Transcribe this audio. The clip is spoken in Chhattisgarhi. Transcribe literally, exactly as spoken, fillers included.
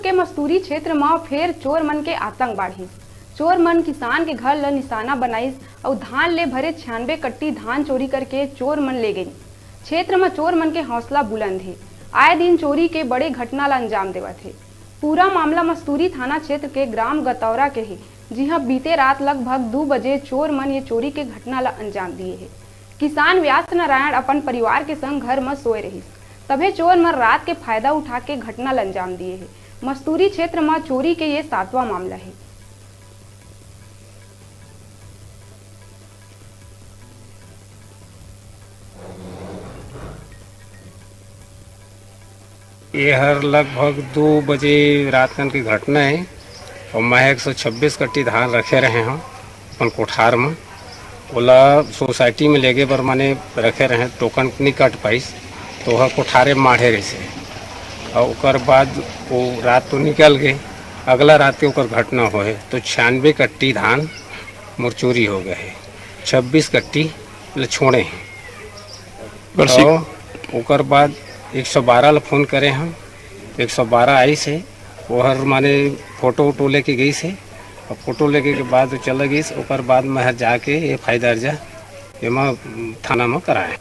के मस्तूरी क्षेत्र म फेर चोर मन के आतंक बाढ़िस। चोर मन किसान के घर ल निशाना बनाइस अउ धान ले भरे छियानबे कट्टी धान चोरी करके चोर मन ले गइन। क्षेत्र म चोर मन के हौसला बुलंद हे। आए दिन चोरी के बड़े घटना ल अंजाम देवत हे। पूरा मामला मस्तूरी थाना क्षेत्र के ग्राम गतौरा के हे, जिहां बीते रात लगभग दू बजे चोर मन ये चोरी के घटना ल अंजाम दिए हे। किसान व्यास नारायण अपन परिवार के संग घर म सोए रहिस, तभे चोर मन रात के फायदा उठा के घटना ल अंजाम दिए हे। मस्तूरी क्षेत्र म चोरी के ये सातवां मामला हे। ये हर लगभग दो बजे रात कन के घटना हे। और मैं एक सौ छब्बीस कट्टी धान रखे रहे हंव अपन कोठार म। ओला सोसाइटी में लेगे बर माने रखे रहे, टोकन नहीं कट पाइस, तो ओह कोठारे माढ़े रहिसे। और ओकर बाद वो रात तो निकल गए, अगला रात के ओकर घटना होए, तो छियानबे कट्टी धान मोर चोरी हो गए हे, छब्बीस कट्टी ल छोड़े हे। बस ठीक। तो ओकर बाद एक सौ बारह ल फोन करे हम, एक सौ बारह आइस हे, ओहर माने फोटो वोटो लेके गइस हे, और फोटो लेके के बाद वो चला गइस, ओकर बाद मैं हर जाके एफ आई आर दर्ज एमा थाना म कराए।